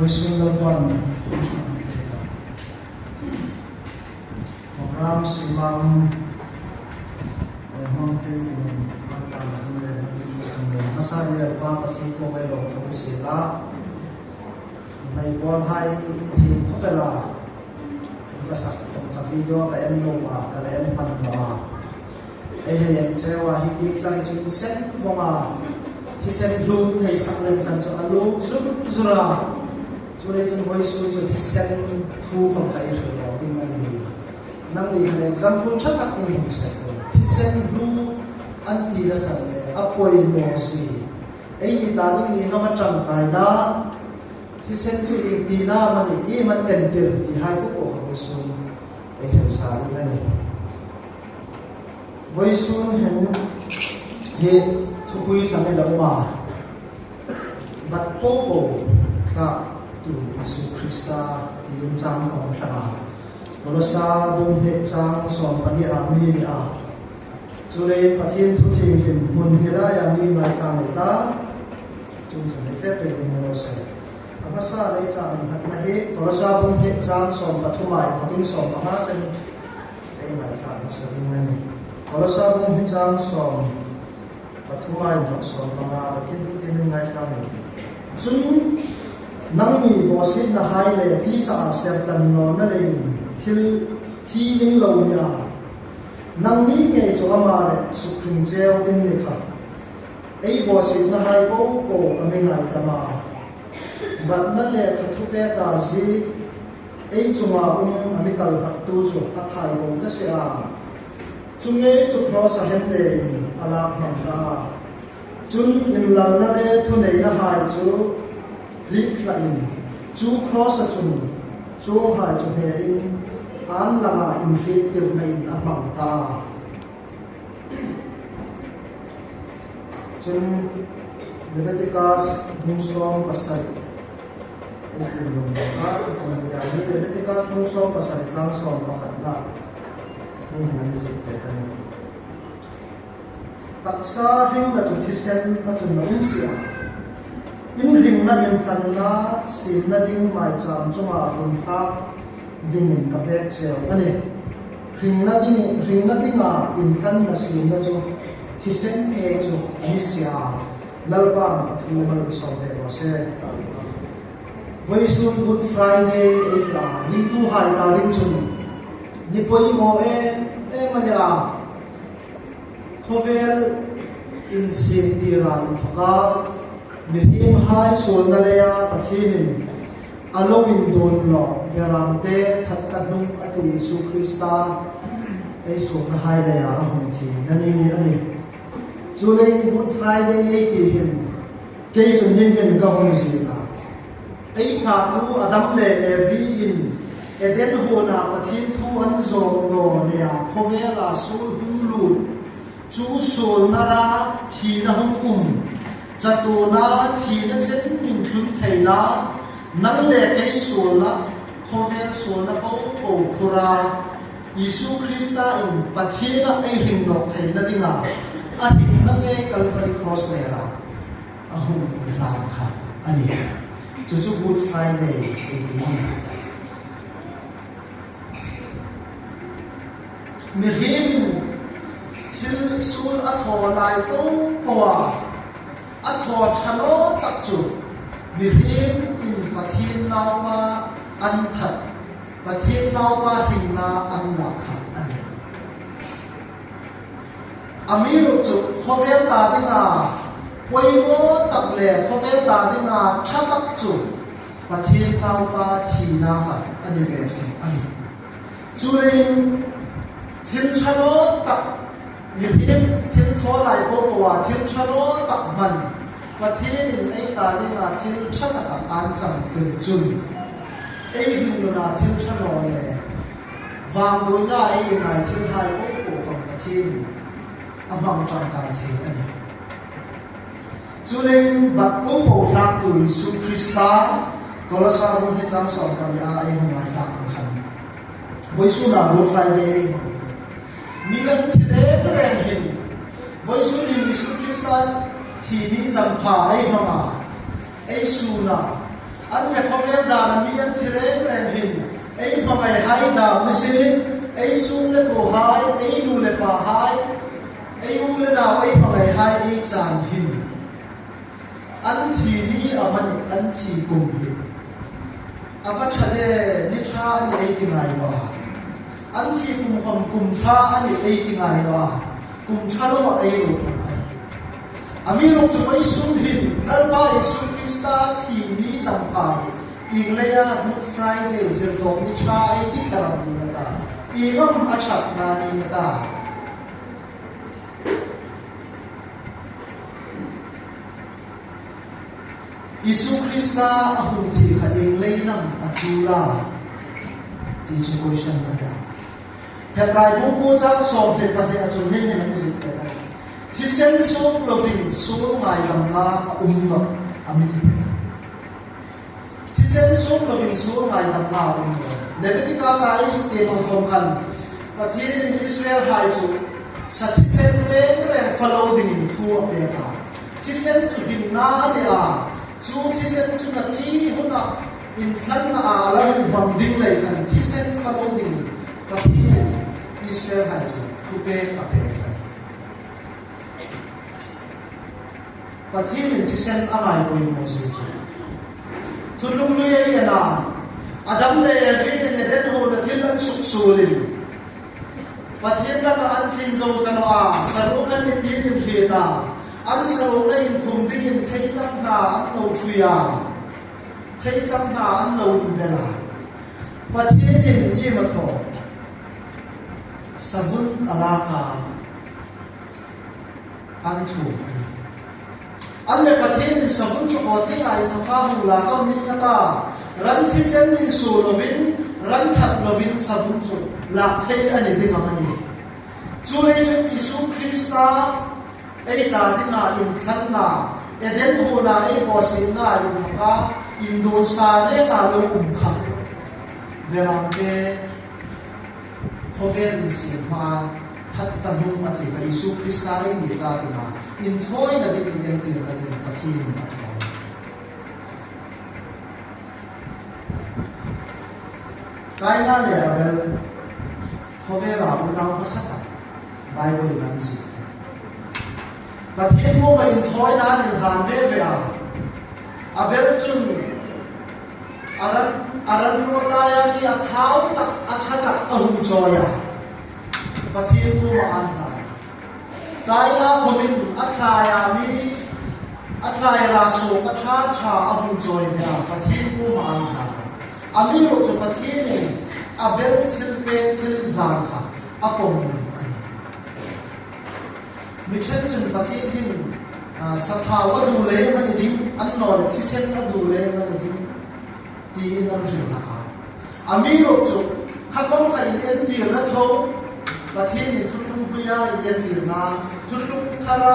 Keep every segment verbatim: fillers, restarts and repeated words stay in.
Vawisun Lalpan program simang, eh, hmang thei dingin Lalpa la hung le hung chu kan le. Hmasa ni Lalpa Pathien ko bai lo thu si la. Mai bawlhai thiem khawp el a. Ka sak, ka video ka en lo a, ka la en hman naw a. Ei hei en cheu a, hi tieng tlang chun sen vawng a, thisen hlu nei sak lem khan chu a lung zur zur a. Chuleiin chun vawisun chu thisen thu khawm kha ei hril lo ding a ni hi. Nangni khan example ṭha tak in hung sek rawh. Thisen hlu an ti la san le, a poimaw si. Eini ta ding ni ngam a ṭangkai na. Thisen chu ieng tina am a ni, iem an entir ti hai po po kha vawisun ei hril sa ding a nih. Vawisun hin hi thupui thlang ei lo um a. Bat po po thlatu Isu Krista tiin chang ka hung thlang a. Kolosa bung hni chang sawm pahni a mi ni a. Chuleiin Pathien thu thienghlim hmun hi laia mi ngaithlak ei ta. Chuong chun ei fe pei ding ni raw se. A hmasa lei chang innghatna hi Kolosa bung hni chang sawm pathum a inthokin sawm panga chen ei ngaithlak hmasa ding a nih. Kolosa bung hni chang sawm pathum a inthok sawm panga, Pathien thu thienghlim ngaithlak ei ta. Chun nangni bawsietnahai le tisa a sertlang nawna leiin thil thi in lo ni a. Nangni ngei chu ama le sukhring cheu in ni kha. Ei bawsietnahai po po a mi ngaidam a. Batna lekha thupek a ziek ei chunga um a mi kal hlaktu chu a thai bo ta si a. Chu ngei chu cross-a hemtein a lak hmang ta a. Chun inlalna le thuneinahai chu hliep hlain, chu cross-a chun chuonghai chu hnein an langa inhriettirnain a hmang ta. Chun Leviticus bung sawm pasari, ei tin lung a, kan nia ni Leviticus bung sawm pasari chang sawm pakhatna. Hieng hin a mi ziek pek a nih. Taksa hringna chu thisen a chun a um si a. Inhringna inthlanna siemna ding maicham chunga hun thlak dingin ka pek cheu a nih. Hringna ding, hringna dinga inthlanna siemna chu thisen ngei chu a ni si a. Lalpan a thu mal mi sawm pek raw se. Vawisun Good Friday ei ta, ringtuhai ta ding chun ni poimaw em em a ni a. Khawvel insiemtira inthoka mihriemhai suolna leia Pathienin a lo indon lo, beramte thatna hnung a ti Isu Krista ei suolnahai leia a hung thina ni a nih. Chuleiin Good Friday ei ti hin kei chun hieng hin ka hung ziek a. Ei thlatu Adam le Evi in Eden huona Pathien thu an zawm naw leia khawvela suol hung lut. Chu suolna ra thina hung um. Chatuona thina chen min thlun thei la. Nang le kei suolna, khawvel suolna po po khura Isu Krista in Pathiena ei hring nawk theina dinga a hringna ngei Calvary Cross lera a hung inhlan kha a nih. Chu chu Good Friday ei ti. Mihriemin thil suol a thaw lai po po a, a thaw ṭha naw tak chu mihriemin Pathien Naupa an that, Pathien Naupa hringna an lak kha a nih. Amiruokchu khawvel ta dinga poimaw tak le khawvel ta dinga ṭha tak chu Pathien Naupa thina kha a ni ve thung a nih. Chuleiin thil ṭha naw tak, mihriem thil thaw lai po po a thil ṭha naw tak hman Pathienin ei ta dinga thil ṭha taka an changtir chun ei hringnuna thil ṭha naw le vangduoina ei ngai thilhai po po khawm Pathienin a hmang ṭangkai thei a nih. Chuleiin bat po po thlaktu Isu Krista Kolosa bung hni chang sawm pahnia ei hung ngaithlak ang khan vawisuna Good Friday ei hmang. Mi an thi reng reng hin vawisunin Isu Krista thi ni champha ei hmang a, ei suon a, An le khawvel dana mi an thi reng reng hin, ei hmangaihai dam ni si, ei sung le kuohai, ei nu le pahai, ei u le nau, ei hmangaihai ei chan hin, an thi ni amanih, an thi kum hi a va ṭha le, ni ṭha a nih ei ti ngai naw a. An thi kum khom kum ṭha a nih ei ti ngai naw a. Kum ṭha lova ei ruot hlak a nih. Amiruokchu vawisun hin Lalpa Isu Krista thi ni champha hi ieng leia Good Friday, Zirtawpni Ṭha ei ti kher am ni na ta, ieng am a ṭhatna ni na ta? Isu Krista a hung thi kha ieng leiin am a ṭul a? Ti chu question a nih. Hebrai bung kuo chang sawmhni pahni a chun hieng hin a mi ziek pek a. Thisen suok lovin suol ngaidamna a um nawh, a mi ti pek. Thisen suok lovin suol ngaidamna a um nawh. Leviticus-a ei zuk ti khom khom khan, Pathienin Israelhai chu sa thisen reng reng fa lo dingin thu a pek a. Thisen chu himna a ni a. Chu thisen chu nati huna inthlanna a la hung hmang ding lei khan thisen fa lo dingin Pathienin Israelhai chu thupek a pek a. Pathienin thisen a ngai poimaw si chu. Thuthlung hlui ei en a, Adam le Evi-in Eden huona thil an suksuolin, Pathien laka an tling zo ta naw a, saruok an ni tiin inhriet a, an saruokna inkhum dingin theichang hna an lo ṭhui a, theichang hna an lo inbel a. Pathienin iem a thaw? Savun a lak a, an thum a nih. An le Pathienin savun chu aw thei lai taka hung lak am ni na ta, ran thisen insuo lovin, ran that lovin savun chu lak thei a ni ding am a nih? Chuleiin chun Isu Krista ei ta dinga inthlanna, Eden huona ei bawsietna inthawka indon sa renga lo um kha, beramte khawvel insiem hmaa that ta hnung a ti kha Isu Krista ei ni ta dinga inthawina dingin, entirna dingin Pathienin a thaw. Kaina le Abel khawvela unau hmasa tak Bible-in a mi ziek. Pathien kuoma inthawina an inhlan ve ve a. Abel chun a ran, a ran ruot laia ni a thau tak, a ṭha tak a hung chawi a. Pathien kuoma an hlan. Kaina khomin a thlaia mi, a thlai ra suok a ṭha ṭha a hung chawi ve a, Pathien kuoma an hlan. Amiruokchu Pathienin Abel thilpek, thil inhlan kha a pawm lem a nih. Mi ṭhen chun Pathien hin, a, sathau a duh lem a ni ding, annawleh thisen a duh lem a ni ding, tiin an hril hlak a. Amiruokchu, kha khom kha inentirna thaw, Pathienin thuthlung hluia inentirna, thuthlung thara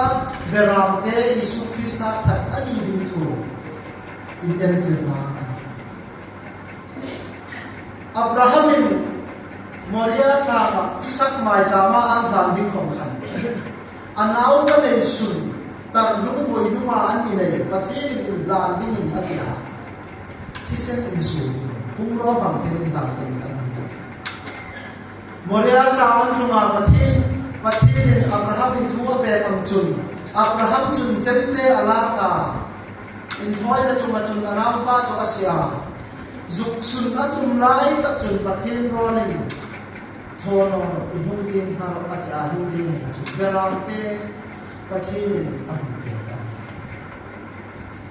beramte Isu Krista that a ni ding thu inentirna a nih. Abrahamin Moria tlanga Isak maichama an hlan ding khom khan, a naupa neisun tar hnung voi hnunga an innei Pathienin inhlan dingin a ti a. Thisen insuo, pumrawhai thil inhlan dingin a ti. Moria tlang an tlunga Pathien, Pathienin Abrahamin thu a pek ang chun, Abraham chun chemte a lak a, inthawina chunga chun a naupa chu a sie a. Zuk sun a tum lai tak chun Pathien rawlin, "Thaw naw, i hnungtieng hna rawh," a ti a, hnungtieng hna chu beramte Pathienin a hung pek a nih.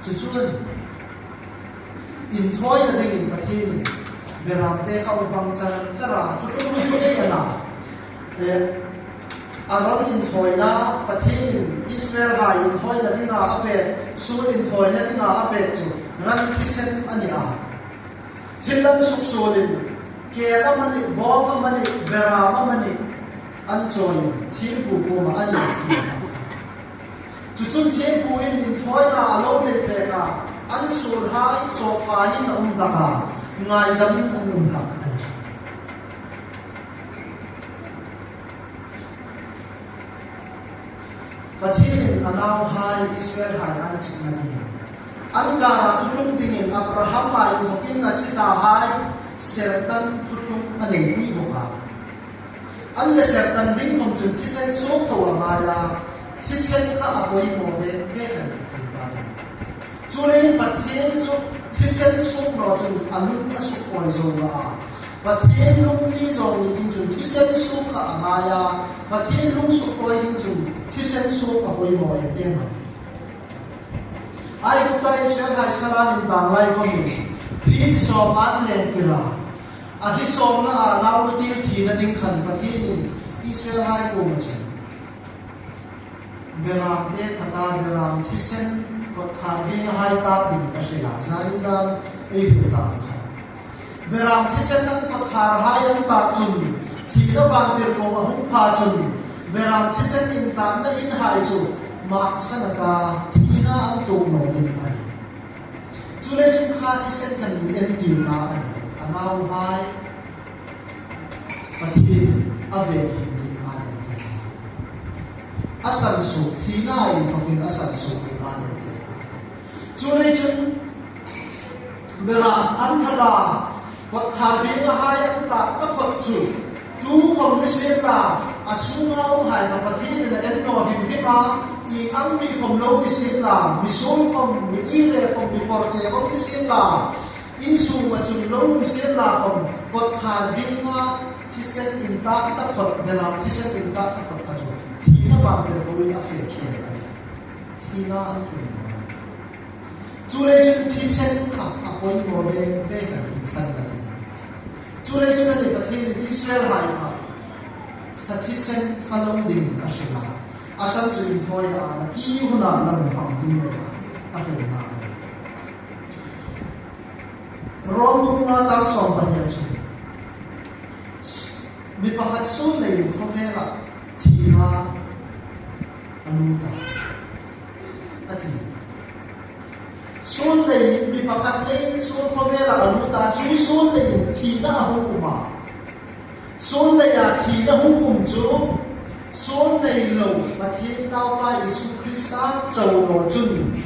Chu chu a nih. Inthawina dingin Pathienin beramte kha a hung pang char char a, thuthlung hlui ei en a. Eh, Aron inthawina, Pathienin Israelhai inthawina dinga a pek, suol inthawina dinga a pek chu ran thisen a ni a. Thil an suksuolin, kêl amanih, bawng amanih, beram amanih, an chawiin, thiempu kuoma an inthieng a. Chu chun thiempuin inthawina a lo nei pek a, an suolhai sawfa hin a um dak a, ngaidamin an um hlak a nih. Pathienin a nauhai Israelhai an chikna dingin, An kara thuthlung dingin Abraham-a inthokin a chitahai sertan thuthlung a nei pui bawk a. An le sertan ding khom chun thisen suok tho a ngai a, thisen kha a poimaw bek bek a ni thei ta ding. Chuleiin Pathien chu thisen suok naw chun a lung a suk awi zo naw a. Pathien lung ni zawng ni ding chun thisen suok kha a ngai a, Pathien lung suk awi ding chun thisen suok a poimaw em em a nih. Aigupta Israelhai sal an intang lai khomin, hri chi sawm an leng tir a. A hri sawmna a nau rutil thina ding khan Pathienin Israelhai kuoma chun beram te that a, beram thisen kawtkhar biengahai tat dingin a hril a, zani zan ei hril ta ang khan. Beram thisen an kawtkharhai an tat chun, thina vantirko a hung pha chun, beram thisen intatna inhai chu maksan a ta, thina an tuok naw ding a nih. Chuleiin chun kha thisen khan inentirna a nih. A nauhai Pathienin a veng him ding a nen tir. A sansuok, thina inthokin a sansuok ding a nen tir. Chuleiin chun beram an that a, kawtkhar biengahai an tat taphot chu, tukhom ni sien la, a sunga umhai kha Pathienin a en naw hrim hrim a, ieng ang mi khom lo ni sien la, misuol khom, mi uire khom, mi porche khom ni sien la, insunga chun lo um sien la khom, kawtkhar bienga thisen intat taphot, beram thisen intat taphot kha chu thina vantirkoin a fe khel a nih. Thina an fe naw a nih. Chuleiin chun thisen kha a poimaw bek bek a nih, inthlanna ding. Chuleiin chun a nih, Pathienin Israelhai kha sa thisen fa lo dingin a hril a. A san chu inthawina a, nakie huna lo hmang ding leiin a hril a. Rom bung nga chang sawm pahni a chun, mi pakhat suol leiin khawvela thina a lut a, a ti. Suol leiin, mi pakhat leiin suol khawvela a lut a, chu suol leiin thina a hung um a. Suol leia thina hung um chu, suol nei lo Pathien Naupa Isu Krista chau naw chun,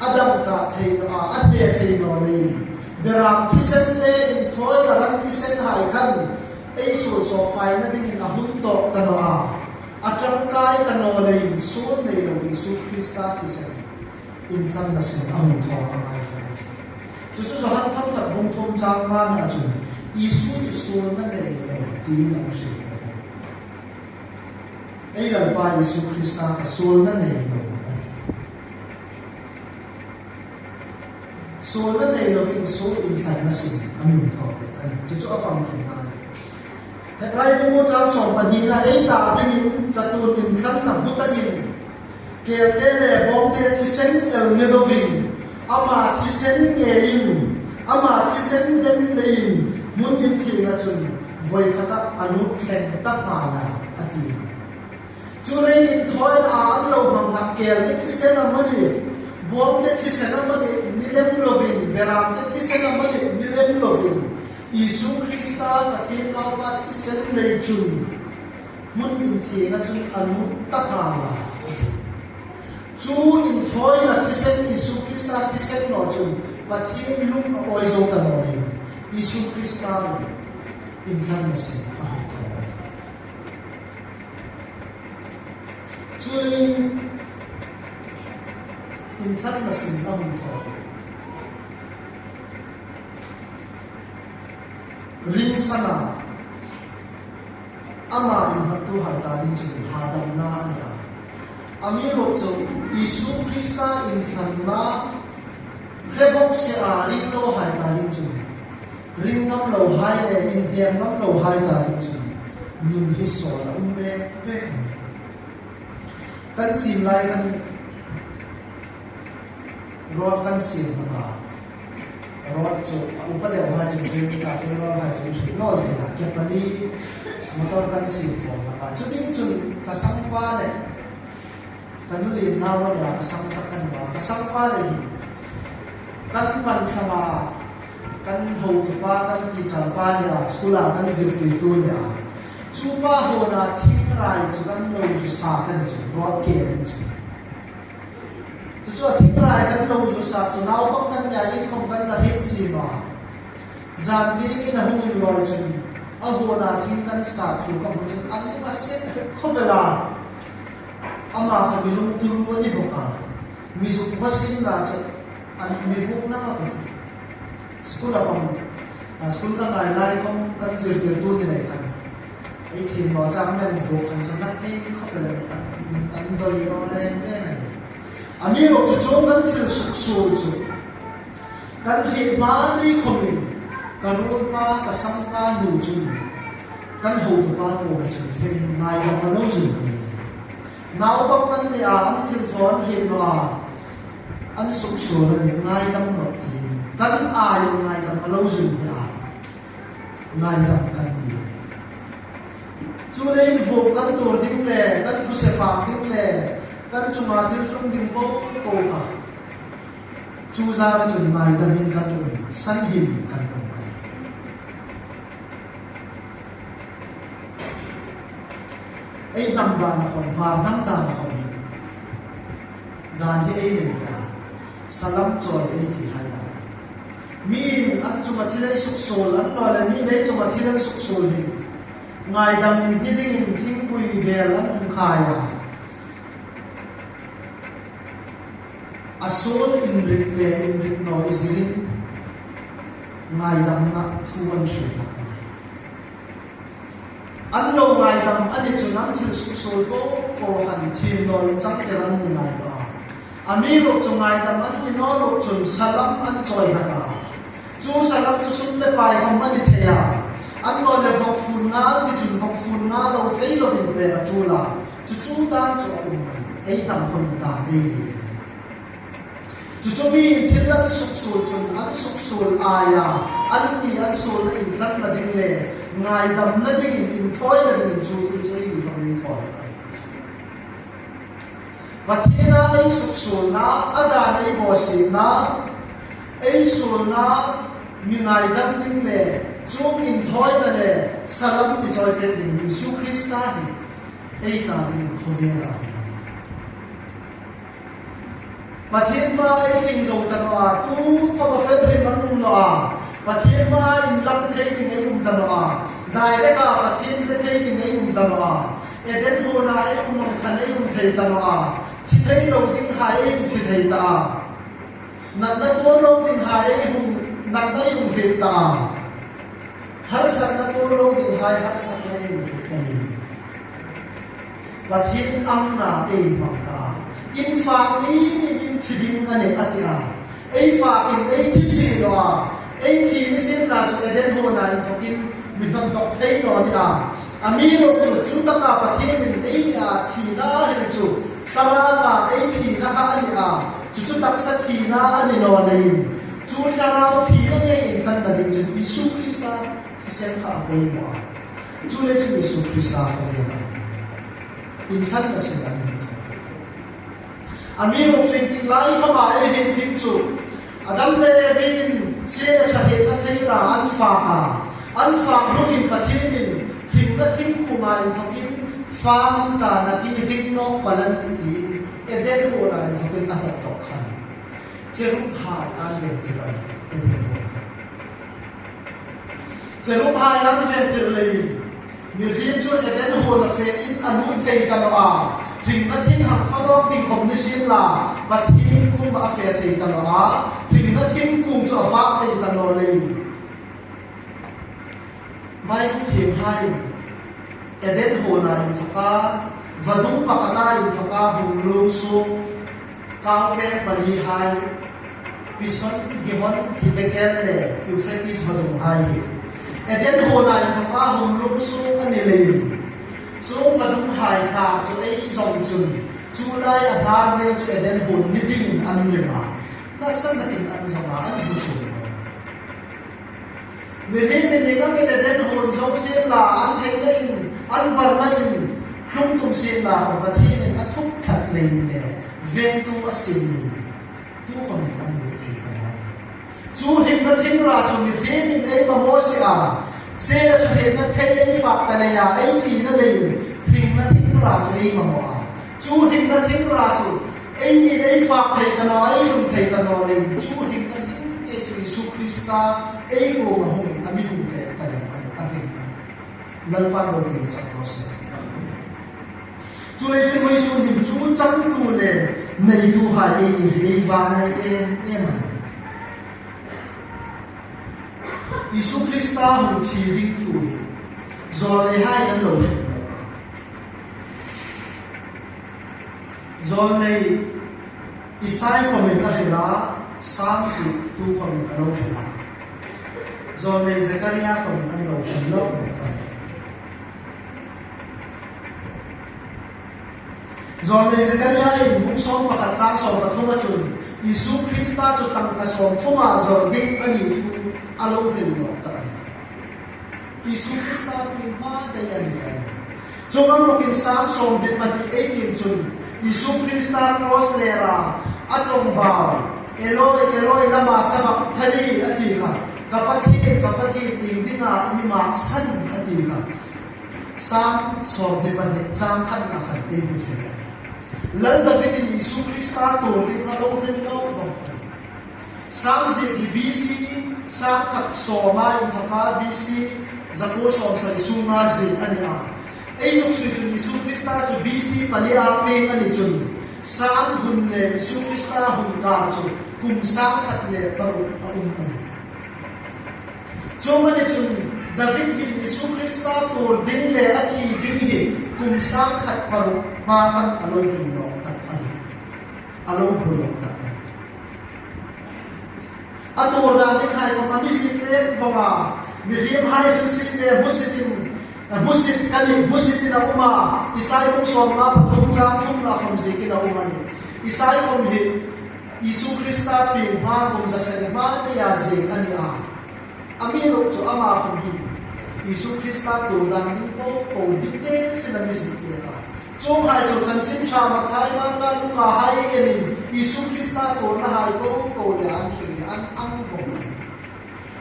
a dangchah thei naw a, a hne thei naw leiin, beram thisen le inthawina ran thisenhai khan ei suol sawfaina dingin a hun tawk ta naw a, a ṭangkai ta naw leiin suol nei lo Isu Krista thisen inthlanna sin a hung thaw a ngai ta. Chu chu Johan thawmhnaw bung thum chang ngana chun, Isu chu suolna nei lo tiin a hriet a. Ei Lalpa Isu Krista kha suolna nei lo a nih. Suolna nei loin suol inthlanna sin a hung thaw a nih. Chu chu a famkimna a nih. Hebrai bung nga chang sawm pahnina, ei ta dingin chatuon inthlanna buta in, kelte le bawngte thisen el ni lovin, ama thisen ngeiin, ama thisen lem leiin, hmun inthienga chun voikhata a lut thleng ta nghal a, a ti. Chuleiin inthawina a lo hmang hlak kelte thisen amanih, bawngte thisen amanih ni lem lovin, beramte thisen amanih ni lem lovin, Isu Krista Pathien Naupa thisen lei chun hmun inthienga chun a lut ta nghal a. Chu inthawina thisen, Isu Krista thisen naw chun Pathien lung a awi zo ta naw leiin, Isu Krista inthlanna sin a hung thaw. Chuleiin inthlanna sin a hung thaw. Ring sana ama inhmangtuhai ta ding chun hadamna a nih a. Amiruokchu Isu Krista inthlanna hre bawk sela ring lohai ta ding chun, ring ngam lohai le inhnem ngam lohai ta ding chun, nun hi sawl a um bek bek a nih. Kan chim lai khan road kan siem hlak a. Road chu a upa deuhai chun, kei mi ta fe road hai chu hre naw le a, ke pali motor kan siem fawm hlak a. Chu ding chun ka sangpa le ka nu lien nau a nih a, ka sang tak ka ni a, ka sangpa le hi kan pan thlang a, kan hotupa, kan teacher pa nih a, school-a kan zirtirtu nih a. Chu pa hona thingrai chu kan lo zu sa kan chu, road ke ding chu. Chu a thingrai kan lo zu sak chu naupang kan nia, inkhawm kan la hriet si naw a. Zan tieng in a hung inlawi chun a huona thing kan sat thu ka hmu chun a nung a se khawp el a. Ama kha mi lungturu a ni bawk a. Mi zuk khawsa inla chu an mi vuok nang a ti. School-a khawm, a, school ka ngai lai khawm kan zirtirtu ni lei khan, ei thiem naw chang mem vuok khan chu na thei khawp el a nih, an, an doi naw reng reng a nih. Amiruokchu chuong kan thil suksuol chu kan hriet hma ni khawmin ka ruolpa, ka sangpa hnu chun kan hotupa kuoma chun fe in ngaidam a lo zui a nih. Naupang an ni a, an thil thaw an hriet naw a, an suksuol a nih, ngaidam rawh tiin kan aiin ngaidam a lo zui a nih a. Ngaidam kan ni. Chu leiin vuok kan tuor ding le kan thuse fak ding le kan chunga thil tlung ding po po kha chu zara chun ngaidamin kan um, sanhim kan um a nih. Ei hnam dana khawm, Hmar hnam dana khawm hin zan hi ei nei ve a, salam chawi ei ti hai dan. Miin an chunga thil ei suksuol, annawleh miin ei chunga thil an suksuol hin ngaidamin hni dingin thingpui bel an hung khai a. A suol inrik le inrik naw izirin ngaidamna thu an hril hlak a nih. An lo ngaidam a ni chun an thil suksuol po po khan thiem naw inchangtir an ni ngai naw a. Amiruokchu ngaidam an ni naw ruok chun salam an chawi hlak a. Chu salam chu sum le pai khawm a ni thei a. Annawleh vawk fun nga an ti chun vawk fun nga lo thei lovin pek a ṭul a. Chu chu dan chu a um a nih. Ei hnam khawm dan ei ni ve. Chu chu miin thil an suksuol chun an suksuol aia anni an suolna intlanna ding le ngaidamna dingin, inthawina dingin chu thil chu ei ni khawm ei thaw. Pathiena ei suksuolna, a dana ei bawsietna, ei suolna mi ngaidam ding le chuong inthawina le salam mi chawi pek ding Isu Krista hi ei ta dingin khawvela a hung a nih. Pathien hmaa ei tling zo ta naw a, tu khawma fel hrim an um naw a. Pathien hmaa inlang thei ding ei um ta naw a. Direct-a Pathien pe thei ding ei um ta naw a. Eden huona ei um ang khan ei um thei ta naw a. Thi thei lo dinghai ei um thi thei ta a. Natna tuor lo dinghai ei hung, natna ei hung hriet ta a. Harsatna tuor lo dinghai harsatna ei hung hriet ta a nih. Pathien angna ei hmang ta a. Infak ni niin thi ding a nih a ti a. Ei fakin ei thi si naw a. Ei thi ni sien la chu Eden huona inthokin mi hnawt dawk thei naw a ni a. Amiruokchu chu taka Pathienin ei nia thina a hril chu thlaraua ei thina kha a ni a. Chu chu taksa thina a ni naw leiin, chu thlarau thina ngei intlanna ding chun Isu Krista thisen kha a poimaw a. Chu le chu Isu Krista khawvela intlanna sin a ni. Amiruokchu ieng tik lai khawma ei hriet ding chu Adam le Evin sielna ṭhahnemnga thei ra an fak a. An fak hnuin Pathienin hringna thingkunga inthokin fang an ta, nakie hring nawk pal an tih tiin Eden huona inthokin a hnawt dawk khan cherubhai an vengtir a nih, Eden huona. Cherubhai an vengtir leiin mihriem chu Eden huona fein a lut thei ta naw a. Hringna thing hang fa nawk ding khawm ni sien la, Pathien kuoma a fe thei ta naw a. Hringna thingkung chu a fak thei ta naw leiin Bible thienghaiin Eden huona inthoka, vadung pakhata inthoka hung luong suok, kau peng palihai, Pison, Gihon, Hiddekel le Euphrates vadunghai hi Eden huona inthoka hung luong suok a ni leiin, chu vadunghai hnar chu ei zawng chun, chu lai a hnar vel chu Eden huon ni dingin an ring a. Nasa nakin an zawng a, an hmu chuong naw. Mihriem ieng angin Eden huon zawng sien la, an theinain, an varnain hlung tum sien la khawm, Pathienin a thuk tlat leiin le vengtu a siem ni, tu khawmin an lut thei ta naw. Chu hringna thingra chu mihriemin ei mamaw si a. Sielna ṭhahnemnga thei ei fak ta leia ei thina leiin hringna thingra chu ei mamaw a. Chu hringna thingra chu Eini ei fak thei ta naw, ei hlum thei ta naw leiin chu hringna hring ngei chu Isu Krista ei kuoma hungin a mi hung pek ta lem a nih, a hringna. Lalpa ropui chang raw se. Chuleiin chu vawisun hin chu changtu le neituhai ei ni, ei vang ngai em em a nih. Isu Krista hung thi ding thu hi zawlneihai an lo hre. Zawlnei Isai khomin a hril a, Sam ziektu khomin a lo hril a. Zawlnei Zekaria khomin an lo hril lawk mek a nih. Zawlnei Zekaria in bung sawm pakhat chang sawm pathum a chun Isu Krista chu tangka sawm thuma zawr ding a ni thu a lo hril lawk ta a nih. Isu Krista pi hma dai a ni a nih. Chuong ang bawkin Sam sawmhni pahni eighteen chun Isu Krista cross lera a ṭawngbau, "Eloi, Eloi, lama sabachthani?" a ti kha. "Ka Pathien, ka Pathien, ieng dinga i mi maksan?" a ti kha. Sam sawmhni pahni chang khatna khan ei hmu thei. Lal David in Isu Krista tuor ding a lo hril lawk vawng. Sam ziek hi B C, sangkhat sawma inthawka B C zakuo sawmsari sunga ziek a ni a. Ei zuk sui chun Isu Krista chu B C palia pieng a ni chun, Sam hun le Isu Krista hun kar chu kum sangkhat le paruk a um a nih. Chuong a ni chun David hin Isu Krista tuor ding le a thi ding hi kum sangkhat paruk hma khan a lo hmu lawk tak a nih. A lo hmu lawk tak a nih. A tuor dan dinghai khom a mi ziek pek vawng a, mihriemhai hril sik le hmusit in, hmusit ka nih, hmusit in a um a, Isai bung sawmnga pathum chang thumna khom ziekin a um a nih. Isai khom hi Isu Krista pieng hma kum zasari hma neia ziek a ni a. Amiruokchu ama khom hin Isu Krista tuor dan ding po po ding te sin a mi ziek pek a. Chuonghai chu Chanchin Ṭha Mathai, Marka, Luka hai elin Isu Krista tuorna hai po po le an hril le an ang vawng a nih.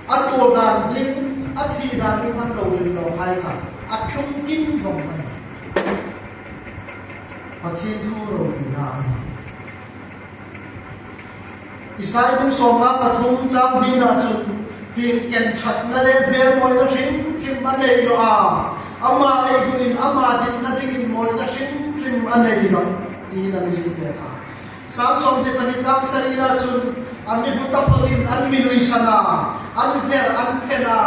A tuor dan ding, a thi dan ding an lo hril lawk hai kha a tlung kim vawng a nih. Pathien thu ropuina a nih. Isai bung sawmnga pathum chang hnina chun, "Hieng ken ṭhatna le hmel mawina hrim hrim a nei nawh a, ama ei hunin ama ditna dingin mawina hrim hrim a nei nawh," tiin a mi ziek pek a. Sam sawmhni pahni chang sarina chun, "A mi hmu taphotin an mi nuisan a, an hner an phen a,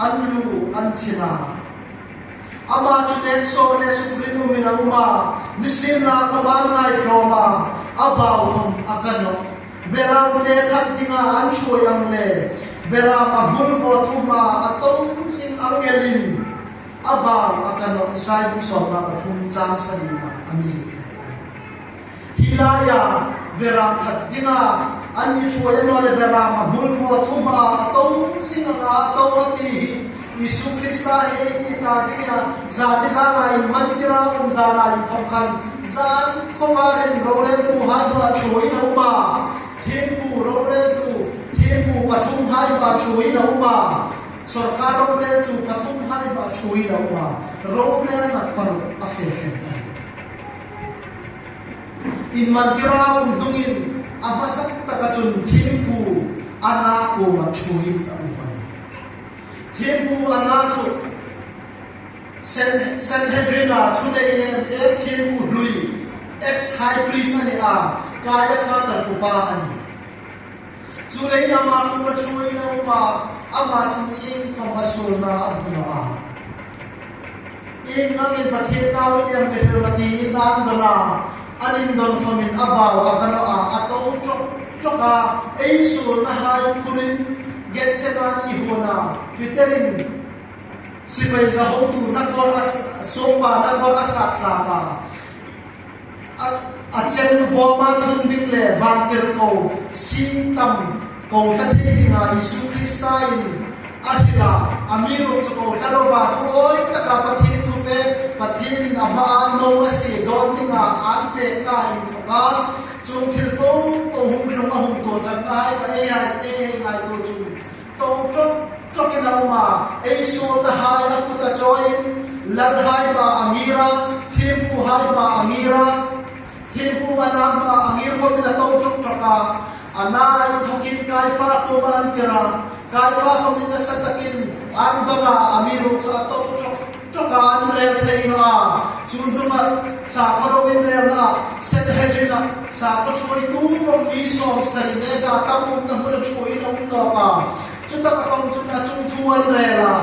an lu an thin a. Ama chu leng sawr le sukrin umin a um a, nisienlakhom an ngaitlawm a, a bau khom a ka nawh. Beramte that dinga an ṭhuoi ang le, beram a hmul vawt uma a to zing ang elin, a bau a ka nawh," Isai bung sawmnga pathum chang sarina a mi ziek. Hi laia beram that dinga an mi ṭhuoi a ni naw le, beram a hmul vawt uma a to zing anga a to a ti hi Isu Krista hi ei ni ta dinga, zani zana inmantira um zana inthawk khan, zan khawvarin roreltuhai hmaa ṭhuoiin a um a, thiempu roreltu, thiempu pathumhai hmaa ṭhuoiin a um a, sawrkar roreltu pathumhai hmaa ṭhuoiin a um a, rorelna paruk a fe thleng a nih. Inmantira um hnungin a hmasa taka chun thiempu Anna kuoma ṭhuoiin a um a nih. Thiempu Anna chu San-, Sanhedrin-a thunei em em thiempu hlui, ex-high priest a ni a, Kaiafa ṭhuoipa a nih. Chuleiin ama kuoma ṭhuoiin a um a, ama chun iengkhom a suolna a hmu naw a. Ieng angin Pathien nau i ni am, Bethel, tiin an dawn a, an indawn khomin a bau a ka nawh a, a to ṭawk ṭawk a, ei suolnahai phurin Gethsemane huona Peterin sipai zahotu nakawr a s-, sawmpa nakawr a sat tlak a. A, a cheng bawma thun ding le vantirko siem tam kohla thei dinga Isu Kristain a hril a, amiruokchu kohla lova thuoi taka Pathien thupek, Pathienin a hmaa no a sie dawn dinga an pekna inthawka chuong thil po po hung tlung a hung tuor ṭanna hai kha ei hai, ei hai ngaituo chun to ṭawk ṭawkin a um a, ei suolnahai a kuta chawiin, lalhai hmaa a ngir a, thiempuhai hmaa a ngir a, thiempu a na hma, amiruokchu a to ṭawk ṭawk a, a na inthokin Kaifa kuoma an tir a, Kaifa khawmin nasa takin an dawn a, amiruokchu a to ṭawk ṭawk a, an rel thei naw a. Chu hnunga sakhaw ro inrelna, Sanhedrin-a sakhaw ṭhuoitu vawng mi sawmsari neka tam umna hmuna ṭhuoiin a um nawk a. Chutaka khawm chun a chungthu an rel a,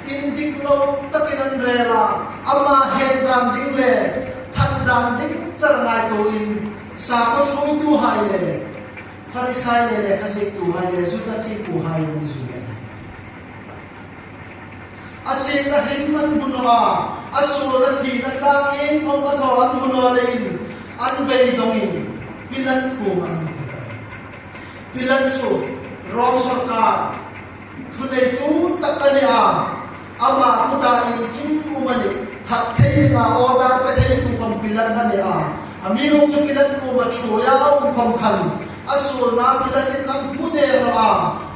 indik lo takin an rel a, ama hek dan ding le that dan ding char ngaituoin sakhaw ṭhuoituhai le Farisai le lekha ziektuhai le Juda thiempuhai an zui a. A sietna hrim an hmu naw a, a suolna thina tlak iengkhawm a thaw an hmu naw leiin an beidongin Pilat kuoma an tir. Pilat chu Rom sawrkar thuneitu tak a ni a, ama kuta iengkim um a nih, that thei dinga order pe theitu khawm Pilat a ni a. Amiruokchu Pilat kuoma ṭhuoia a um khawm khan a suolna Pilatin a hmu der naw a,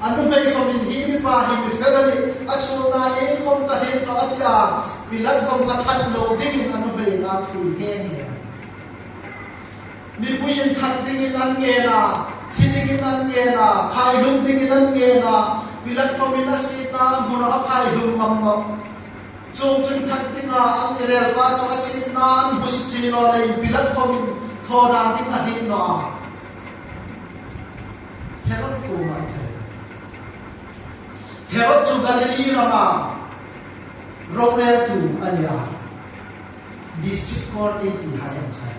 a nuhmei khawmin hi mipa hi mi fel a nih, a suolna iengkhawm ka hriet naw a ti a, Pilat khawm kha that lo dingin a nuhmeiin a fui nghe nghe. Mipuiin that dingin an ngen a, thi dingin an ngen a, khaihlum dingin an ngen a, Pilat khawmin a sietna a hmu naw a, khaihlum ngam naw. Chuongchun that dinga an inrelpa chu a sietna an hmu si naw leiin Pilat khawmin thaw dan ding a hriet naw a. Herod kuoma an tir. Herod chu Galili rama roreltu a ni a. District court ei tihai ang khan.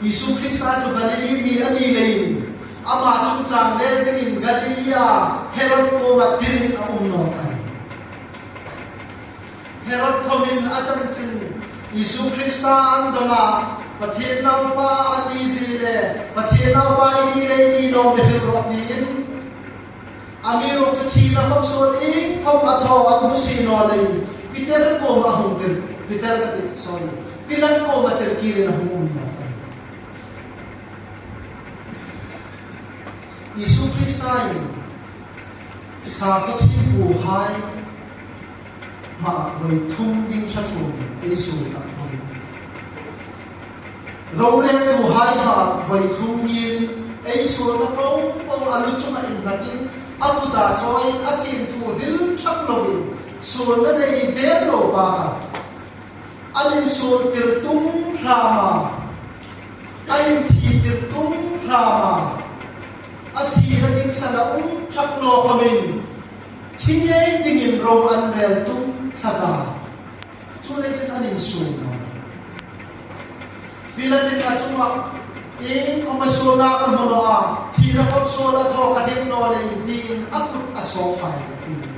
Isu Krista chu Galili mi a ni leiin ama chungchang rel dingin Galilia Herod kuoma tirin a um nawk a nih. Herod khawmin a chanchin Isu Krista an dawn a, Pathien naupa a ni zie le, Pathien naupa i ni le i ni naw mi hril rawh tiin, amiruokchu thina khawm suol iengkhawm a thaw an hmu si naw leiin Peter kuoma a hung tir, Peter ka ti, sorry, Pilat kuoma tirkirin a hung um nawk a. Isu Krista'n sakhaw thiempuhai hmaa voi thum ding ṭha ṭhuonin ei suol tak hmang. Roreltuhai hmaa voi thum ngir ei suolna po po a lu chunga inhnakin a kuta chawiin a thiem thu hril ṭhak lovin suolna nei der lo pa kha. An insuol tir tum hram a, an inthi tir tum hram a, a thina ding san a um ṭhak naw khawmin thi ngei dingin ro an rel tum tlat a. Chuleiin an insuol naw. Pilatin a chunga iengkhawm a suolna ka hmu naw a, thina khawm suol a thaw ka hriet naw leiin tiin a kut a sawp fai a Pilatin.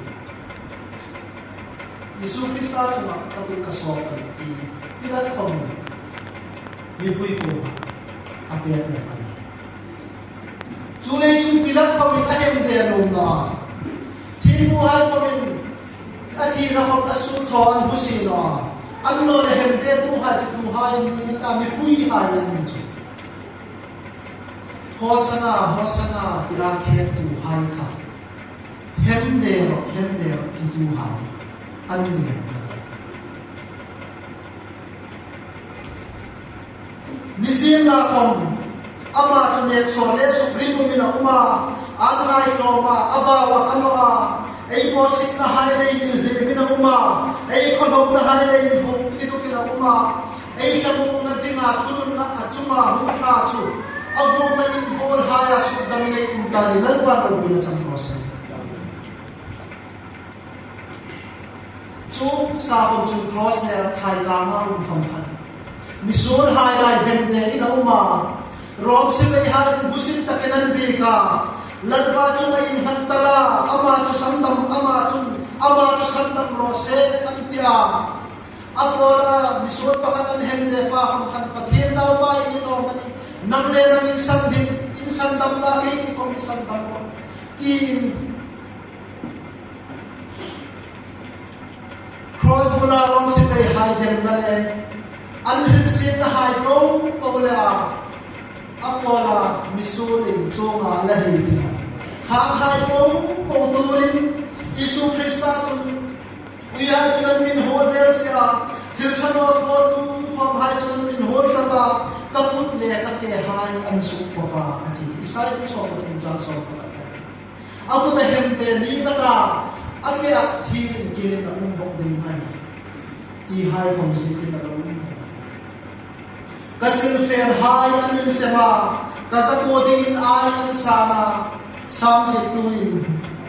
Isu Krista chunga ka kut ka sawp a nih tiin Pilat khawmin mipui kuoma a pêk lem a nih. Chuleiin chun Pilat khawmin a hemde nuom naw a. Thiempuhai khawmin a thina khawm a suol thaw an hmu si naw a. Annawleh hemdetuhai chu tuhai an ni ta, mipuihai an ni chu. Hosana, Hosana tia khêktuhai kha. Hemde rawh, hemde rawh tituhai an ni ngei ta. Nisienlakhawm ama chu nek sawr le suk ring umin a um a, an ngaitlawm a, a bau a ka naw a, ei bawsietnahai lei inhlimin a um a, ei khawhlonahai lei invuk thi dukin a um a, ei thlamuongna dinga thununna a chunga hung thla chu a vuokna invuolhaia sukdam nei um ta ni, Lalpa ropuina chang raw se. Chu sa khawm chun cross ner khai tlanga um khawm khan misuolhai lai hemdein a um a, Rom sipaihai ding hmusit takin an biek a, Lalpa chunga inhlan ta la, ama chu sandam, ama chun, ama chu sandam raw se an ti a. A pawla misuol pakhat an hemde pa khawm khan Pathien naupa i ni naw am a nih, nang le nang in sandam, in sandam la, keini khawm i sandam rawh tiin cross bula Rom sipaihai demna le an hrilsietnahai po po le a, a pawla misuolin chuonga a la hei ding a. Khanghai po po tuorin Isu Krista chun uihai chun an mi inhuol vel si a, thil ṭha naw thawtu khawmhai chun an mi inhuol tlat a, Ka kut le ka kehai an sukpawp a, a ti. Isai bung sawm pathum chang sawm pakhat. A kut a hemde ni ka ta, a kea thirin kirin a um bawk ding a nih, tihai khom ziek a lo um. Ka silfênhai an insem a, ka zakuo dingin ai an sâng a. Sam ziektuin,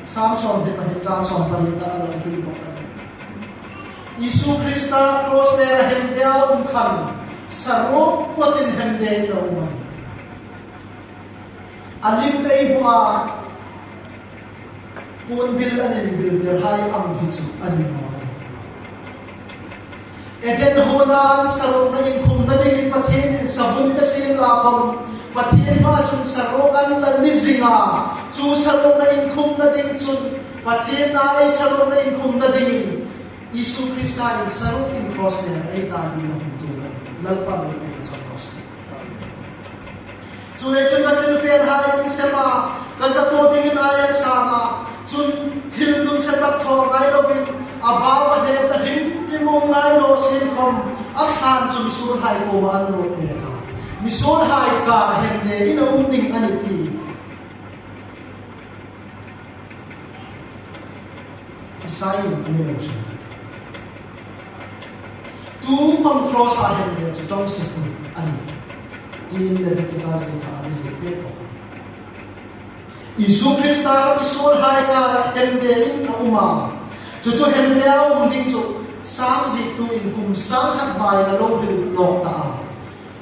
Sam sawmhni pahni chang sawm pariet a lo hril bawk a nih. Isu Krista cross lera hemde a um khan, saruok ngawtin hemde a lo um a nih. A lim ei hmu a, puon bil an inbiltirhai ang hi chu a ni naw a nih. Eden huona an saruokna inkhumna dingin Pathienin savun pe sien la khom, Pathien hmaa chun saruok an la ni zing a. Chu saruokna inkhumna ding chun, Pathien hmaa ei saruokna inkhumna dingin Isu Kristain saruokin cross lera ei ta ding a hung tuor a nih. Lalpa lo pe ka chang cross. Chuleiin chun ka silfênhai an insem a, ka zakuo dingin ai an sâng a. Chun thil nuom se tak thaw ngai lovin, a bau a hnem ta him him um ngai naw sien khom, a thlân chu misuolhai kuoma an ruot pek a. Misuolhai kara hemde in a um ding a nih ti Isaiin a mi lo hril. Tukhom cross-a hemde chu ṭawngse phun a nih, tiin Leviticus-a kha a mi ziek pek bawk. Isu Krista kha misuolhai kara hemdein a um a. Chu chu hemde a um ding chu Sam ziektuin kum sangkhat hmain a lo hril lawk ta a.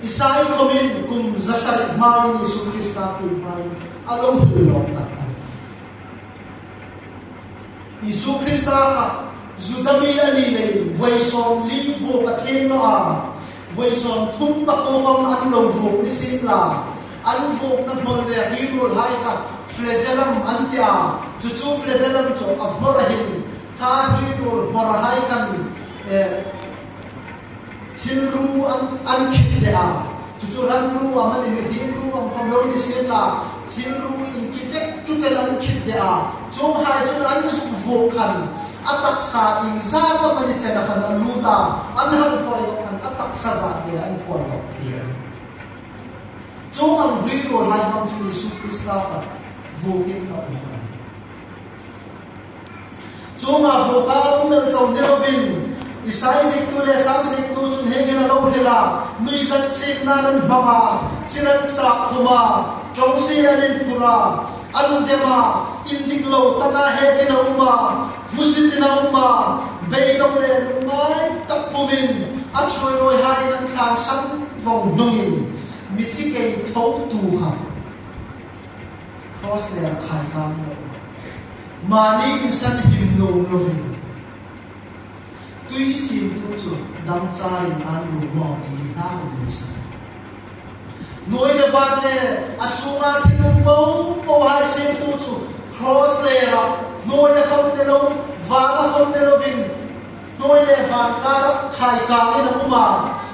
Isai khomin kum zasari hmain Isu Krista kum hmain a lo hril lawk ta a. Isu Krista kha Juda mi a ni leiin voi sawmli vuok a thieng naw a, voi sawmthum pakhat khom an lo vuok ni sien la, an vuokna hmawr le hrietruolhai kha flagellum an ti a, chu chu flagellum chu a hmawr a hin, kha hrietruol hmawrhai khan, eh, thil ru an, an khit de a. Chu chu ran ru amanih, mihriem ru am khom lo ni sien la, thil ru inkitep tuk el an khit de a. Chuonghai chun an zuk vuok khan, a taksa iengzat amanih chena khan a lut a, an hang phawi lawk khan a taksa zat le an phawi lawk thei a. Chuong ang hrietruolhai hmang chun Isu Krista kha vuokin a um a. Chuonga vuoka um el chau ni lovin, Isai ziektu le Sam ziektu chun hieng hin a lo hril a, nuizat sieknain an hmang a, chil an sâk khum a, ṭawngsie an inphur a, an dem a, indik lo taka hekin a um a, hmusitin a um a, beidawng le nuhmei tak pumin a ṭhuoiruoihaiin an thlân san vawng hnungin, mithi kei thotu kha cross lera khaikâng a um a. Mani insan him nuom lovin, tui siemtu chu dangcharin an ru maw ti hla khom ni sa. Hnuoi le vân le a sunga thil um po pohai siemtu chu cross lera hnuoia khom ni lo, vâna khom ni lovin, hnuoi le vân kara khaikângin a um a,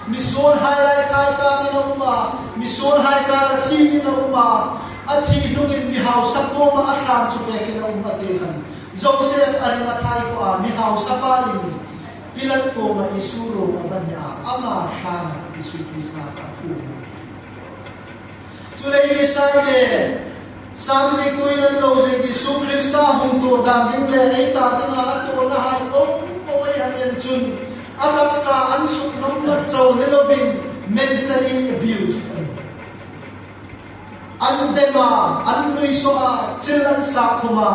misuolhai lai khaikângin a um a, misuolhai kara thiin a um a, a thi hnungin mi hausa kuoma a thlân chu pekin a um a ti khan, Joseph Arimathai khuoa mi hausa pain Pilat kuoma Isu ruok a va ni a, ama thlâna Isu Krista kha a phûm. Chuleiin Isai le Sam ziektuin an lo ziek Isu Krista hung tuor dan ding le ei ta dinga a tuornahai po po ei hang en chun, a taksa an suknawm nat chau ni lovin mentally abused. An dem a, an nuisaw a, chil an sâk khum a,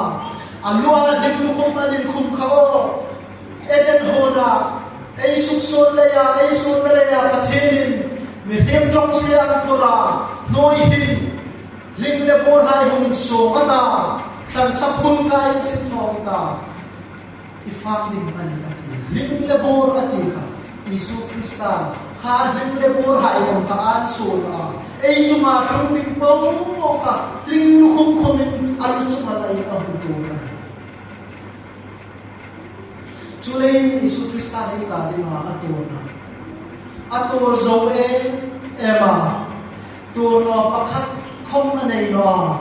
a lua hlim lukhum an inkhum kha aw. Eden huona, ei suksuol leia, ei suolna leia Pathienin mihriem ṭawngsie a phur a, hnuoi hin hling le bawrhai hung insuo a ta, tlansa phun kaiin sin thaw ta, i fâk ding a nih a ti. Hling le bawr a ti kha, Isu Krista kha hling le bawrhai khom kha an suol a, ei chunga tlung ding po po kha hlim lukhum khumin a lu chunga laiin a hung tuor a nih. Chuleiin Isu Krista ei ta dinga a tuorna, a tuor zo em em a, tuor naw pakhat khom a nei naw a,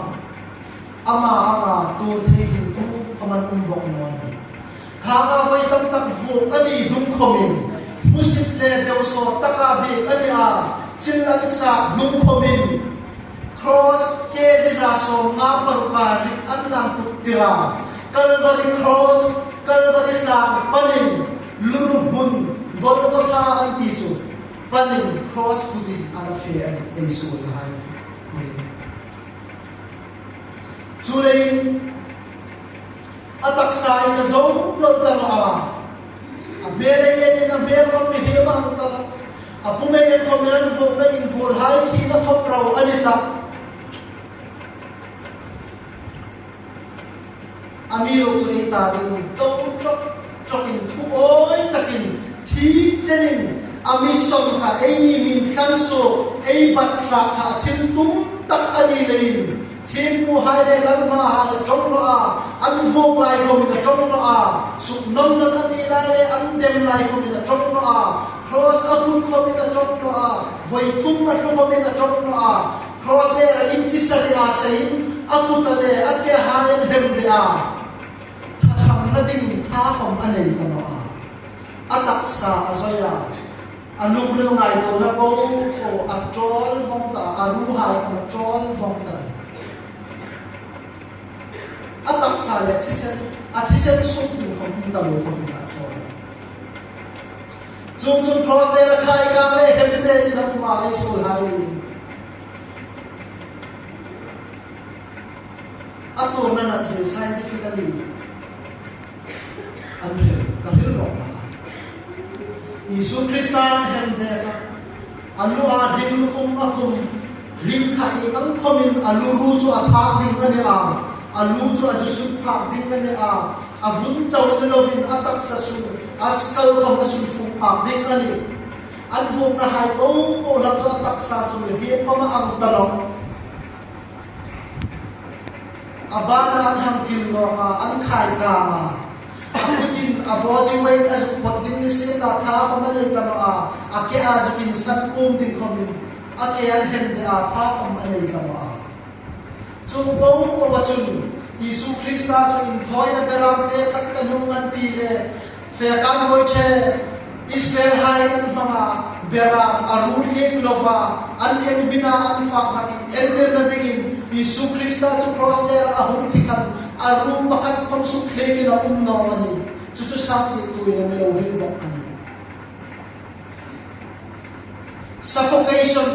ama ama tuor thei ding tukhom an um bawk naw a nih. Khanga voi tam tak vuok a ni hnung khomin, hmusit le deu sawt taka biek a ni a, Thil an sak hnung khawmin cross kg za sawmnga paruka rik an lang kut tir a. Calvary cross, Calvary tlang panin, luru hmun, Golgotha an ti chu, panin cross putin a la fe a nih, ei suolhai. Chuleiin, a taksa in a zo lo ta naw a. A hmel ei en in a hmel khawm mi hiem ang ta naw. A pum ei en khawm in an vuokna invuolhai thina khawp ro a ni ta. Amiruokchu ei ta dingin to ṭawk ṭawkin thu awi takin thik chenin a mi sawn kha, eini min thlan suok, ei bat hlak kha a thil tum tak a ni leiin, thiempuhai le lalhmahai a ṭawng naw a, an vuok lai khawmin a ṭawng naw a, suknawmna a ni lai le an dem lai khawmin a ṭawng naw a, cross a put khawmin a ṭawng naw a, voi thum a hlu khawmin a ṭawng naw a, cross le a inchi sari a seiin a kut a le a kehai an hem de a. Thathangna dingin tha khawm a nei ta naw a. A taksa a zawi a. A lungril ngaituona po po a ṭawl vawng ta, a ruhai khawm a ṭawl vawng ta. A taksa le thisen, a thisen suk ding khawm um ta lo khawmin a ṭawl. Chuongchun cross le a khai kang le hem le in a um a, ei suolhai in. A tuorna nat zie scientifically an hril, ka hril rawh a. Isu Krista an hem de kha. A lu a ding lukhum a khum. Hlim kha ieng ang khawmin a lu ru chu a phak ding a ni a. A lu chu a zu sut phak ding a ni a. A vun chau ni lovin a taksa sung, a skull khawm a sulfuk phak ding a nih. An vuoknahai po po lam chu a taksa chu hiem khawm a ang ta lo. A bana an hang kil nawk a, an khai kang a. A kutin a body weight a zuk pawt ding ni sienla tha khawm a nei ta naw a. A ke a zukin san pum ding khawmin a ke an hem de a, tha khawm a nei ta naw a. Chuong po po a chun Isu Krista chu inthawina beram te khat ka hnung an ti le, fe kan voi che, Israelhai an hmanga beram a ru hliek lova, an en bina an fak hlakin entirna dingin Isu Krista chu cross lera a hung thi khan a ru pakhat khawm suk thliekin a um naw a nih. Chu chu Sam ziektuin a mi lo hril bawk a nih. Suffocation,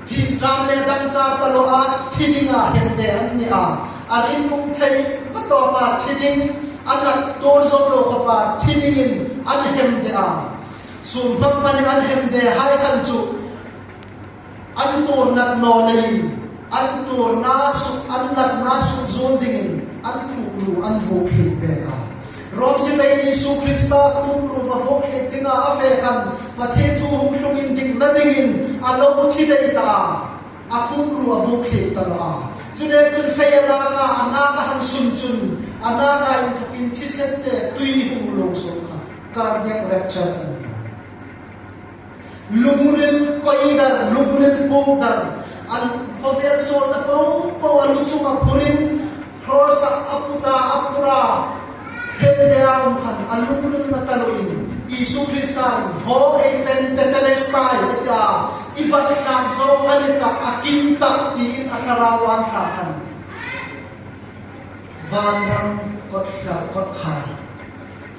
him ṭam le dam char ta lo a, thi dinga hem de an ni a. A rinum thei, a tawpa thi ding, a nat tuor zo lo khawpa thi dingin an hem de a. Sum hmang panin an hem dehai khan chu an tuor nat naw leiin, an tuorna suk, an natna suk zuol dingin an khupru an vuok thlip pek a. Rom sipai Isu Krista khupru va vuok thlip dinga a fe khan Pathien thu hung tlung indikna dingin a lo thi dai ta a. A khupru a vuok thlip ta naw a. Chu le chun fei a lak a, a nak a hang sun chun, a nak a inthokin thisen le tui hung lo suok kha, cardiac rapture an ti. Lungril koi dar, lungril puk dar, an khawvel suolna po po a lu chunga phurin, cross-a a put a, a phur a, hem de a um khan, a lungril na ta loin, Isu Krista in, ho ei pen tetelestai, a ti a, i bat tlang zo a ni tak, a kim tak tiin a thlarau an thla khan. Vanram kot hla, kot kha,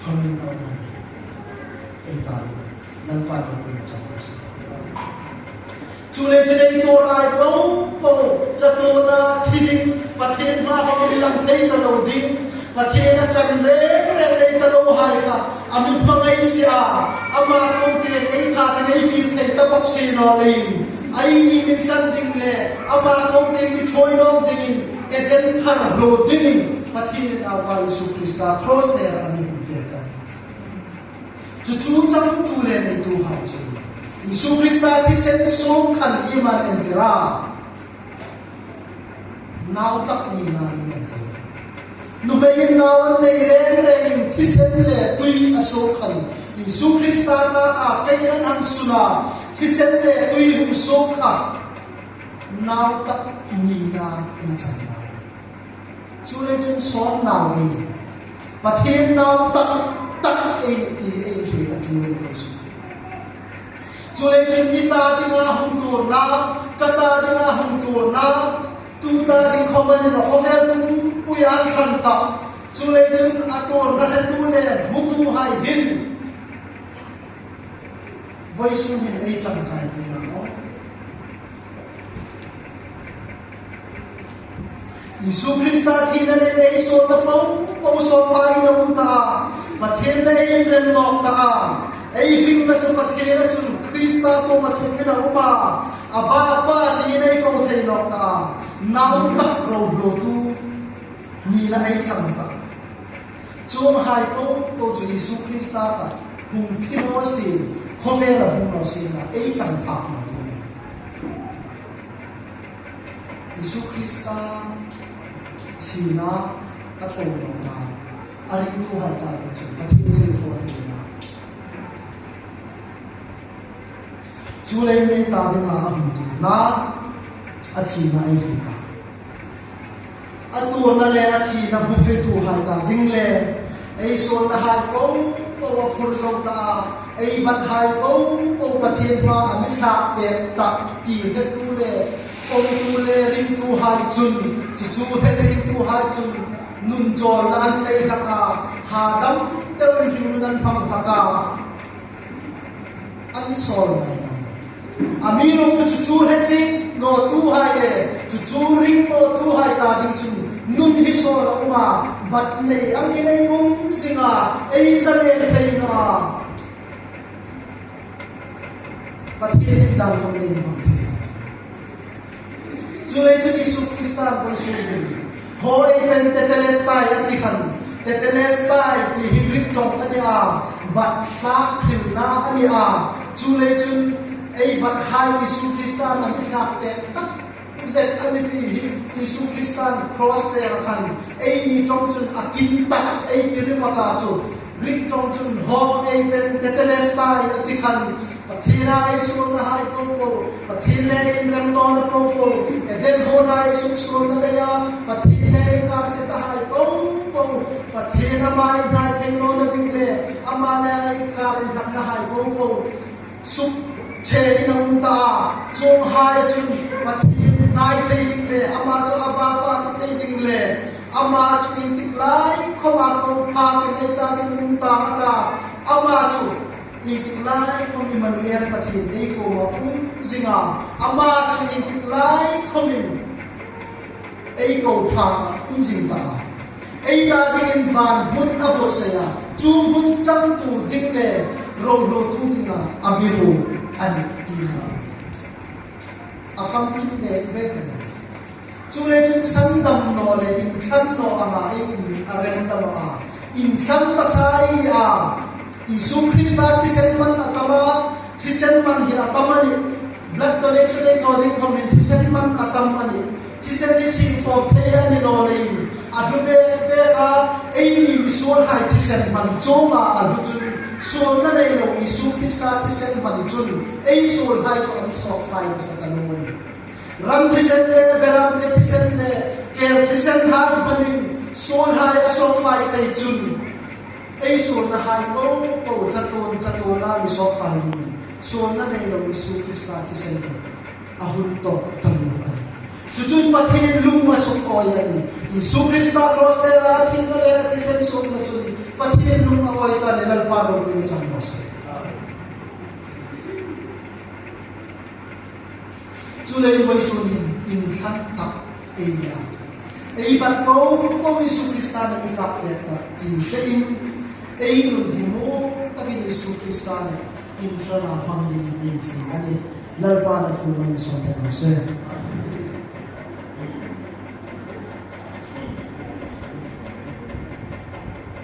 hangin a um a nih. Ei ta ding, Lalpa ropui chang ro se. Chu le chu ei tuor ai po po, chatuona thi ding, Pathien hmaa hawm inlang thei ta lo ding, Pathien a chan reng reng nei ta lohai kha, a mi hmangai si a, ama kuom tieng ei kha kan ei kir thei ta bawk si naw leiin, eini min san ding le, ama kuom tieng mi ṭhuoi nawk dingin, Eden thar hlu dingin, Pathien Naupa Isu Krista cross lera a mi hung pek a. Chu chu changtu le neituhai chu, Isu Krista thisen suok khan iem an entir a? Nau tak nina mi entir. Nuhmeiin nau an nei reng rengin thisen le tui a suok khan, Isu Krista naka feiin an hang sun a, thisen le tui hung suok kha, nau tak nina ei chang a. Chu le chun sawm nau ei nih. Pathien nau tak tak ei nih ti ei hriet a ṭul a ni kei su. Chuleiin chun i ta dinga hung tuorna, ka ta dinga hung tuorna, tu ta ding khawm a ni naw, khawvel pumpui an hlan ta. Chuleiin chun a tuorna hretu le hmutuhai hin vawisun hin ei ṭangkai pui a maw. Isu Krista thina le ei sawlna popo sawfa ei um ta. Pathien le ei rem nawk ta. Ei hringna chu Pathien a chun Krista kuoma thungin a um a. Abba Pa tiin ei ko thei nawk ta. Nau tak ro lo tu nina ei chang ta. Chuonghai popo chu Isu Krista kha hung thi naw si, khawvela hung naw si la ei chang phak naw ding. Isu Krista thina a thaw naw ta, a ringtuhai ta ding chun Pathien thilthaw a thei a. Chuleiin ei ta dinga a hung tuorna, a thina ei hriet a. A tuorna le a thina hmu fetuhai ta ding le, ei sawlnahai popo a phur zo ta, ei bathai popo Pathien hmaa a mi thlak pek ta ti hretu le, potu le ringtuhai chun, chu chu hre chiengtuhai chun, nun chawlna an nei hlak a, hadam deuin hringnun an hmang hlak a. An sawl ngai ta. Amiruokchu chu chu hre chieng nawtuhai le, chu chu ring nawtuhai ta ding chun nun hi sawl a um a, bat nei angin ei um zing a, ei zalen thei naw a. Pathien in dang khawm nei hmang thei. Chuleiin chun Isu Krista'n vawisun hin, haw ei pen Tetelestai a ti khan, Tetelestai ti hi Greek ṭawng a ni a, bat thlak hrilna a ni a. Chuleiin chun ei bathai Isu Krista'n a mi thlak pek tak zet a ni ti hi Isu Krista'n cross-a khan eini ṭawng chun a kin tak ei ti ringawt a chu. Greek ṭawng chun haw ei pen Tetelestai a ti khan, Pathien a ei suolnahai popo, Pathien le ei inrem nawna popo, Eden huona ei suksuolna leia Pathien le ei kar se tahai popo, Pathien ama ei hnai thei nawna ding le ama le ei kar inhlaknahai popo suk thein a um ta. Chuonghai chun Pathien hnai thei ding le ama chu Abba Pa ti thei ding le ama chu iengtik lai khawma ko phakin ei ta dingin um ta a ta. Ama chu iengtik lai khawm Immanuel Pathien ei kuoma um zing a. Ama chu iengtik lai khawmin ei ko phakin um zing ta. Ei ta dingin van hmun a buotsai a, chu hmun changtu ding le ro hluotu dinga a mi ruot a nih tina a famkim bek bek a nih. Chuleiin chun sandam naw le inthlan naw anga ei um hi a rem ta naw a. Inthlan ta sa ei a. Isu Krista thisen man a tam a, thisen man hi a tam a nih. Blood donation ei thaw ding khawmin thisen man a tam a nih. Thisen hi singfawp thei a ni naw leiin a hlu bek bek a, eini misuolhai thisen man chuonga a hlu chun, suolna nei lo Isu Krista thisen man chun ei suolhai chu a mi sawkfai nasa ta naw a nih. Ran thisen le, beram te thisen le, kel thisen hai hmanin suolhai a sawkfai thei chun, ei suolnahai popo chatuon chatuona mi sawkfai dingin suolna nei lo Isu Krista thisen hi a hun tawk ta naw a nih. Chu chun Pathien lung a suk awi a nih. Isu Krista cross-a a thina le a thisen suokna chun Pathien lung a awi ta a nih. Lalpan ropuina chang raw se. Chuleiin vawisun hin inthlan tak ei ni a. Ei bat popo Isu Krista'n a mi thlak pek ta ti hrein ei nun hi hmu takin Isu Krista le inthlan a hmang dingin ei infiel a nih. Lalpan a thu hmang mi sawm pek raw se.